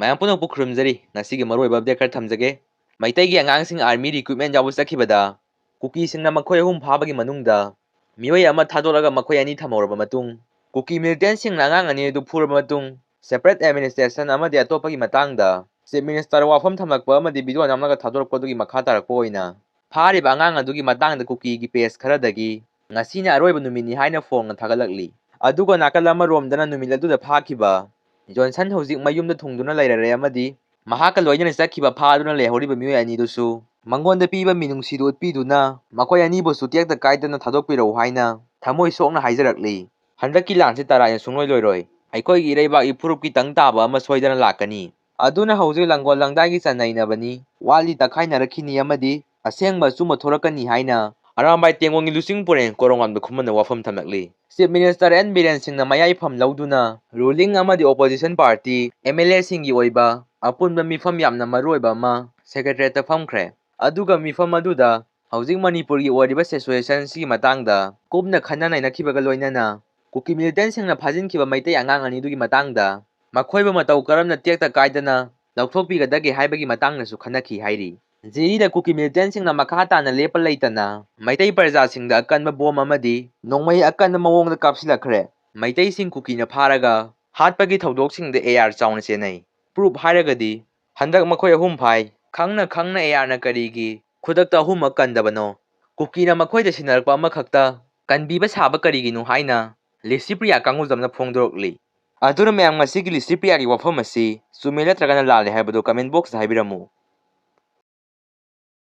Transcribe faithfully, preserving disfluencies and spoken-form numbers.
ꯃꯌꯥꯝ ꯄꯨꯝꯅꯃꯛꯄꯨ ꯈꯨꯔꯨꯝꯖꯔꯤ꯫ ꯉꯁꯤꯒꯤ ꯃꯔꯨꯑꯣꯏꯕ ꯑꯞꯗꯦꯠ ꯈꯔ ꯊꯝꯖꯒꯦ꯫ ꯃꯩꯇꯩꯒꯤ ꯑꯉꯥꯡꯁꯤꯡ ꯑꯥꯔꯃꯤ ꯔꯤꯀ꯭ꯔꯨꯠꯃꯦꯟ ꯌꯥꯎꯕ ꯆꯠꯈꯤꯕꯗ ꯀꯨꯀꯤꯁꯤꯡꯅ ꯃꯈꯣꯏ ꯑꯍꯨꯝ ꯐꯥꯕꯒꯤ ꯃꯅꯨꯡꯗ ꯃꯤꯑꯣꯏ ꯑꯃ ꯊꯥꯗꯣꯛꯂꯒ ꯃꯈꯣꯏ ꯑꯅꯤ ꯊꯝꯍꯧꯔꯕ ꯃꯇꯨꯡ, ꯀꯨꯀꯤ ꯃꯤꯂꯤꯇꯦꯟꯁꯤꯡꯅ ꯑꯉꯥꯡ ꯑꯅꯤ ꯑꯗꯨ ꯐꯨꯔꯕ ꯃꯇꯨꯡ, ꯁꯦꯄꯔꯦꯠ ꯑꯦꯗꯃꯤꯅꯤꯁꯇ꯭ꯔꯦꯁꯟ ꯑꯃꯗꯤ ꯑꯇꯣꯞꯄꯒꯤ ꯃꯇꯥꯡꯗ ꯆꯤꯐ ꯃꯤꯅꯤꯁꯇꯔ ꯋꯥꯐꯝ ꯊꯝꯂꯛꯄ ꯑꯃꯗꯤ ꯚꯤꯗꯤꯑꯣ ꯅꯝꯂꯒ ꯊꯥꯗꯣꯔꯛꯄꯗꯨꯒꯤ ꯃꯈꯥ ꯇꯥꯔꯛꯄ ꯑꯣꯏꯅ ꯐꯥꯔꯤꯕ ꯑꯉꯥꯡ ꯑꯗꯨꯒꯤ ꯃꯇꯥꯡꯗ ꯀꯨꯀꯤꯒꯤ ꯄꯦꯖ ꯈꯔꯗꯒꯤ ꯉꯁꯤꯅ ꯑꯔꯣꯏꯕ ꯅꯨꯃꯤꯠꯅꯤ ꯍꯥꯏꯅ ꯐꯣꯡꯅ ꯊꯥꯒꯠꯂꯛꯂꯤ꯫ ꯑꯗꯨꯒ ꯅꯥꯀꯜ ꯑꯃꯔꯣꯝꯗꯅ ꯅꯨꯃꯤꯠ ꯑꯗꯨꯗ ꯐꯥꯈꯤꯕ ꯖꯣꯟꯁꯟ ꯍꯧꯖꯤꯛ ꯃꯌꯨꯝꯗ ꯊꯨꯡꯗꯨꯅ ꯂꯩꯔꯔꯦ ꯑꯃꯗꯤ ꯃꯍꯥꯛꯀ ꯂꯣꯏꯅꯅ ꯆꯠꯈꯤꯕ ꯐꯥꯗꯨꯅ ꯂꯩꯍꯧꯔꯤꯕ ꯃꯤꯑꯣꯏ ꯑꯅꯤꯗꯨꯁꯨ ꯃꯉꯣꯟꯗ ꯄꯤꯕ ꯃꯤꯅꯨꯡꯁꯤꯗꯨ ꯎꯠꯄꯤꯗꯨꯅ ꯃꯈꯣꯏ ꯑꯅꯤꯕꯨꯁꯨ ꯇꯦꯛꯇ ꯀꯥꯏꯗꯅ ꯊꯥꯗꯣꯛꯄꯤꯔꯛꯎ ꯍꯥꯏꯅ ꯊꯃꯣꯏ ꯁꯣꯛꯅ ꯍꯥꯏꯖꯔꯛꯂꯤ꯫ ꯍꯟꯗꯛꯀꯤ ꯂꯥꯟꯁꯤ ꯇꯔꯥꯏꯅ ꯁꯨꯡꯂꯣꯏ ꯂꯣꯏꯔꯣꯏ꯫ ꯑꯩꯈꯣꯏꯒꯤ ꯏꯔꯩꯕꯥꯛ ꯏꯐꯨꯔꯨꯞꯀꯤ ꯇꯪ ꯇꯥꯕ ꯑꯃ ꯁꯣꯏꯗꯅ ꯂꯥꯛꯀꯅꯤ꯫ ꯑꯗꯨꯅ ꯍꯧꯖꯤꯛ ꯂꯥꯡꯒꯣꯜ ꯂꯥꯡꯗꯥꯏꯒꯤ ꯆꯅꯩꯅꯕꯅꯤ, ꯋꯥꯠꯂꯤ ꯇꯛꯈꯥꯏꯅꯔꯛꯈꯤꯅꯤ ꯑꯃꯗꯤ ꯑꯁꯦꯡꯕ ꯑꯆꯨꯝꯕ ꯊꯣꯔꯛꯀꯅꯤ ꯍꯥꯏꯅ ꯑꯔꯥꯝꯕꯥꯏ ꯇꯦꯡꯒꯣꯡꯒꯤ ꯂꯨꯆꯤꯡ ꯄꯨꯔꯦꯟ ꯀꯣꯔꯣꯡꯉꯥꯟꯕ ꯈꯨꯃꯟꯅ ꯋꯥꯐꯝ ꯊꯝꯂꯛꯂꯤ꯫ ꯆꯤꯐ ꯃꯤꯅꯤꯁꯇꯔ ꯑꯦꯟ ꯕꯤꯔꯦꯟ ꯁꯤꯡꯅ ꯃꯌꯥꯏꯐꯝ ꯂꯧꯗꯨꯅ ꯔꯨꯂꯤꯡ ꯑꯃꯗꯤ ꯑꯣꯄꯣꯖꯤꯁꯟ ꯄꯥꯔꯇꯤ ꯑꯦꯝ ꯑꯦꯜ ꯑꯦꯁꯤꯡꯒꯤ ꯑꯣꯏꯕ ꯑꯄꯨꯟꯕ ꯃꯤꯐꯝ ꯌꯥꯝꯅ ꯃꯔꯨꯑꯣꯏꯕ ꯑꯃ ꯁꯦꯀ꯭ꯔꯦꯇꯔꯤꯌꯦꯠꯇ ꯐꯝꯈ꯭ꯔꯦ꯫ ꯑꯗꯨꯒ ꯃꯤꯐꯝ ꯑꯗꯨꯗ ꯍꯧꯖꯤꯛ ꯃꯅꯤꯄꯨꯔꯒꯤ ꯑꯣꯏꯔꯤꯕ ꯁꯤꯆꯨꯋꯦꯁꯟꯁꯤꯒꯤ ꯃꯇꯥꯡꯗ ꯀꯨꯞꯅ ꯈꯟꯅ ꯅꯩꯅꯈꯤꯕꯒ ꯂꯣꯏꯅꯅ ꯀꯨꯀꯤ ꯃꯤꯂꯤꯇꯦꯟꯁꯤꯡꯅ ꯐꯥꯖꯤꯟꯈꯤꯕ ꯃꯩꯇꯩ ꯑꯉꯥꯡ ꯑꯅꯤꯗꯨꯒꯤ ꯃꯇꯥꯡꯗ ꯃꯈꯣꯏꯕꯨ ꯃꯇꯧ ꯀꯔꯝꯅ ꯇꯦꯛꯇ ꯀꯥꯏꯗꯅ ꯂꯧꯊꯣꯛꯄꯤꯒꯗꯒꯦ ꯍꯥꯏꯕꯒꯤ ꯃꯇꯥꯡꯗꯁꯨ ꯈꯟꯅꯈꯤ ꯍꯥꯏꯔꯤ꯫ ꯖꯤꯔꯤꯗ ꯀꯨꯀꯤ ꯃꯤꯂꯤꯇꯦꯟꯁꯤꯡꯅ ꯃꯈꯥ ꯇꯥꯅ ꯂꯦꯞꯄ ꯂꯩꯇꯅ ꯃꯩꯇꯩ ꯄ꯭ꯔꯖꯥꯁꯤꯡꯗ ꯑꯀꯟꯕ ꯕꯣꯝ ꯑꯃꯗꯤ ꯅꯣꯡꯃꯩ ꯑꯀꯟꯕ ꯃꯑꯣꯡꯗ ꯀꯥꯞꯁꯤꯜꯂꯛꯈ꯭ꯔꯦ꯫ ꯃꯩꯇꯩꯁꯤꯡ ꯀꯨꯀꯤꯅ ꯐꯥꯔꯒ ꯍꯥꯠꯄꯒꯤ ꯊꯧꯗꯣꯛꯁꯤꯡꯗ ꯑꯦ ꯑꯥꯔ ꯆꯥꯎꯅ ꯆꯦꯟꯅꯩ꯫ ꯄ꯭ꯔꯨꯞ ꯍꯥꯏꯔꯒꯗꯤ ꯍꯟꯗꯛ ꯃꯈꯣꯏ ꯑꯍꯨꯝ ꯐꯥꯏ꯫ ꯈꯪꯅ ꯈꯪꯅ ꯑꯦ ꯑꯥꯔꯅ ꯀꯔꯤꯒꯤ ꯈꯨꯗꯛꯇ ꯑꯍꯨꯝꯃꯛ ꯀꯟꯗꯕꯅꯣ? ꯀꯨꯀꯤꯅ ꯃꯈꯣꯏꯗ ꯁꯤꯟꯅꯔꯛꯄ ꯑꯃꯈꯛꯇ ꯀꯟꯕꯤꯕ ꯁꯥꯕ ꯀꯔꯤꯒꯤꯅꯣ ꯍꯥꯏꯅ ꯂꯤꯁꯤꯄ꯭ꯔꯤꯌꯥ ꯀꯥꯡꯉꯨꯖꯝꯅ ꯐꯣꯡꯗꯣꯔꯛꯂꯤ꯫ ꯑꯗꯨꯅ ꯃꯌꯥꯝ, ꯉꯁꯤꯒꯤ ꯂꯤꯁꯤꯄ꯭ꯔꯤꯌꯥꯒꯤ ꯋꯥꯐꯝ ꯑꯁꯤ ꯆꯨꯝꯃꯦ ꯅꯠꯇ꯭ꯔꯒꯅ ꯂꯥꯜꯂꯦ ꯍꯥꯏꯕꯗꯨ ꯀꯃꯦꯟ ꯕꯣꯛꯁꯇ ꯍꯥꯏꯕꯤꯔꯝꯃꯨ꯫